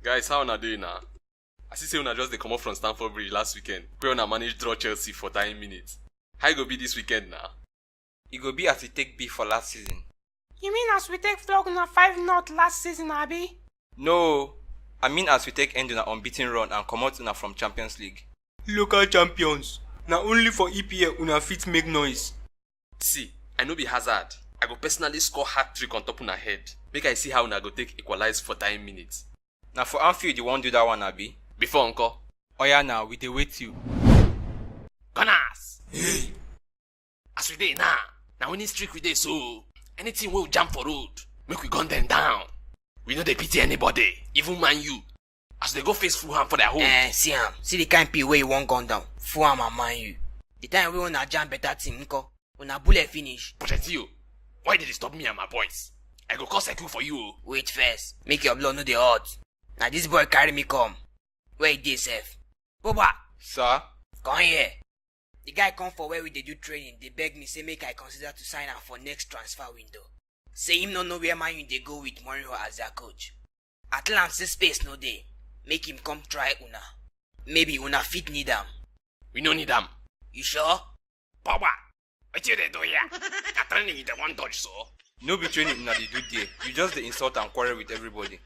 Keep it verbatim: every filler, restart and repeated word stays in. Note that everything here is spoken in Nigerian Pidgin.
Guys, how una dey now? I see say una just dey comot from Stamford Bridge last weekend, where una manage draw Chelsea for dying minutes. How e go be this weekend now? E go be as e take be for last season. You mean as we take flog una five not last season, abi? No, I mean as we take end una unbeaten run and comot una from Champions League. Local champions. Na only for E P L una fit make noise. See, I no be Hazard. I go personally score hat trick on top una head. Make I see how una go take equalize for dying minutes. Na for Anfield you wan do that one, abi? Before nko. Oya now, we dey wait you. Gunners! Hey! As we dey now, na winning streak we dey so. Anything wey we jam for road, make we gun them down. We no dey pity anybody, even Man U. As they go face Fulham for their home. Eh, see am. See the kind pee wey you wan gun down. Fulham and Man U. The time wey una jam better team nko, una bullet finish. Pochettino, why dey disturb me and my boys? I go cause settle for you o. Wait first, make your blood no dey hot. Na this boy carry me come. Where he dey sef? Boba! Sir? Come here. The guy come for where we dey do training, dey beg me say make I consider to sign am for next transfer window. Say him no know where Man U dey go with Mourinho as their coach. I tell am say space no dey, make him come try una. Maybe una fit need am. We no need am. You sure? Pogba, wetin you dey do here? Na training you dey wan dodge so? No be training una dey do there. You just dey insult and quarrel with everybody.